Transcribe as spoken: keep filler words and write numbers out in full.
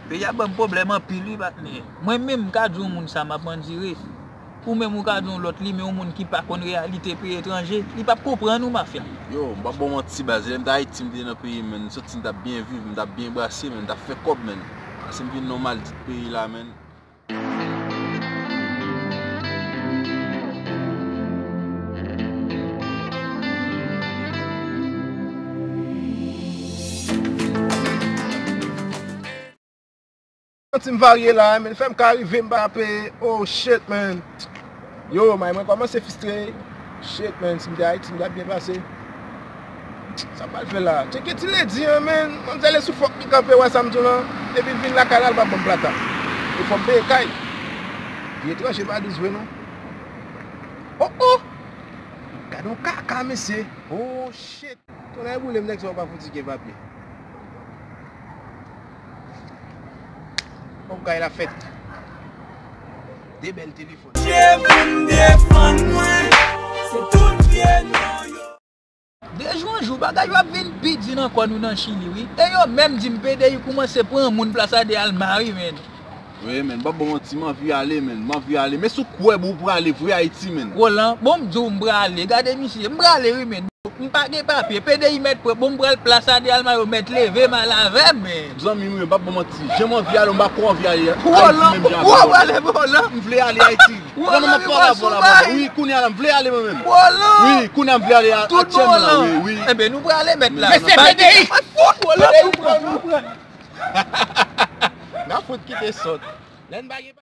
Peyi a ban m pwoblèm anpil wi, patnè. Mwen menm, m ka di yon moun sa, m ap andire. Ou menm, ou ka di yon lòt li, men yon moun ki pa konn reyalite peyi etranje, li p ap konprann ou, mafya. Yo, m p ap ba w manti, baz. Lè m t Ayiti, m te nan peyi m, menn. M santi m t ap byen viv, m t ap byen brase, menn. M t ap fè kòb, menn. Paske m vin nan maldit peyi la, menn. Yon ti m varye la, men fè m ka rive, m pa peye. Oh shit, man. Yo, may mwen kòmanse fistre. Shit, man, si m te Ayiti, m t ap byen pase. Sa m pral fè la? Tcheke ti ledi an, men. Manmzèl e sou fòk li kanpe, wè sa m di w lan. Depi l vin lakay la, l p ap ban m plata. E fò m peye kay. Peyi etranje pa dous vre, non. Oh, oh! Gade yon kaka, mesye. Oh, shit. Tonnè boule m, nèg sa yo pa fouti gen papye. Bagay la fèt. De bèl telefòn. Dye vin defann mwen, se tout vye non yo. De jou an jou, bagay yo ap vin pi di nan kòn nou nan Chili, wi. E yo menm di m P D I koumanse pran moun plas Ade Alma, wi, menn. Wi, menn, m p ap ba w manti, m anvi ale, menn, m anvi ale. Men si w kwè, bon, w prale vre Ayiti, menn. Roland, bon, m di w m prale, gade misye, m prale, wi, menn. M pa gen papye, P D I mèt pran, bon, m pral plas Ade Alma, yo mèt leve m al avè m, menn. Zanmi m, wi, m p ap ba w manti, jan m anvi ale, m pa ko anvi ale Ayiti menm jan avè w. Roland, ou prale, Roland. M vle ale Ayiti. Roland, m ap pale avè w la, Roland. Wi, kounye a la, m vle ale mwen menm. Roland! Wi, kounye a m vle ale a, aktyèlman la, wi, wi. Enben, nou prale mèt la. Men se P D I! Fout, Roland, nou pran, nou pran. N a fout kite sòt. Lè n pa gen